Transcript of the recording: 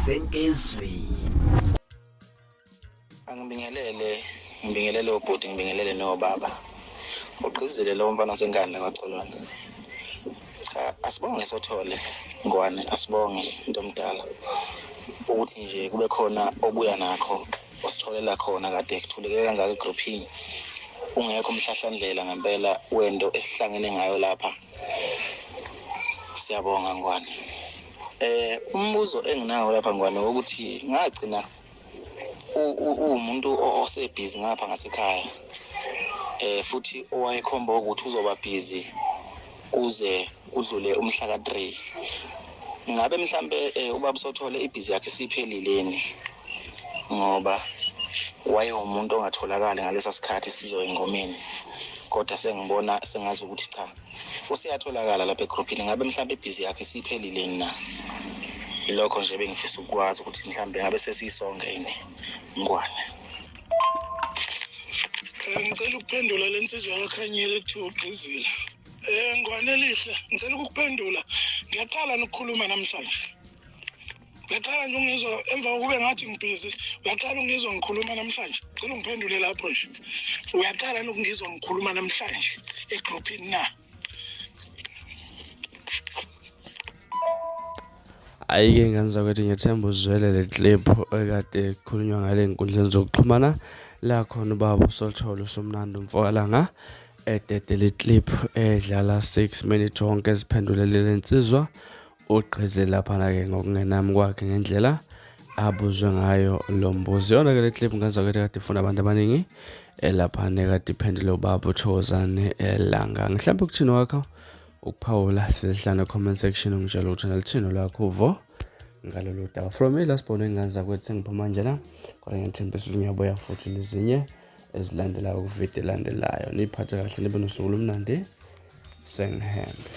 Senkizwi. Angibingelele, ngibingelele obhuti, ngibingelele nobaba. Ugqizile lowo mfana osenkandla kwaCholwane. Cha, asibonge sothole Ngwane, asibonge into omdala. Ukuthi nje kube khona obuya nakho ositholela khona kade kuthuleke kangaka egruphini. Ungekho umhlahlandlela ngempela wento esihlangene ngayo lapha. Siyabonga Ngwane. Umbuzo enginawo lapha Ngwane ukuthi ngagcina uwumuntu osebhizi ngapha ngasekhaya futhi owayekhomba ukuthi uzoba busy kuze kudlule umhla ka-3. Ngabe mhlambe ubaba uSothole ibhizi yakhe isiphelile yini, ngoba wayewumuntu ongatholakali ngalesa sikhathi sizo engomeni, kodwa sengibona sengazi ukuthi cha useyatholakala lapha egruphini. Ngabe mhlambe ibhizi yakhe isiphelile yini na? Yilokho nje bengifisa ukukwazi ukuthi mhlambe ngabe sesiyisonke yini Ngwane. Ngicela ukuphendula le nsizwa yakhanyile ekuthiwa ugqizile. Ngwane elihle, ngicela ukukuphendula. Ngiyaqala nokukhuluma namhlanje. Uyaqala nje ungizwa emva kokube ngathi ngibhizi, uyaqala ungizwa ngikhuluma namhlanje. Ngicela ungiphendule lapho nje. Uyaqala nokungizwa ngikhuluma namhlanje egruphini na? Hhayi-ke ngane zakwethu, ngiyethemba uzwele le clip ekade kukhulunywa ngale ey'nkundleni zokuxhumana la khona ubaba uSothole uSomnandi uMfokalanga ededele iclip edlala 6 minutes wonke eziphendulele le nsizwa ugqize laphana-ke ngokungenami kwakhe ngendlela abuzwe ngayo lo mbuzo. Yona-ke le clip ngane zakwethu kade ifuna abantu abaningi elaphana ekade iphendule ubaba uThokozane Elanga. Mhlawumbe ukuthini wakho ukuphawula sihlane comment section ungitshela ukuthi nalithini olwakho uvo ngalolu daba. From me last born ingane zakwethu sengiphuma njena, kodwa ngiyethembisa ukuthi ngiyabuya futhi nezinye ezilandelayo kuvidiyo elandelayo. Niyiphathe kahle, nibe nosuku olumnandi. Sengihembe.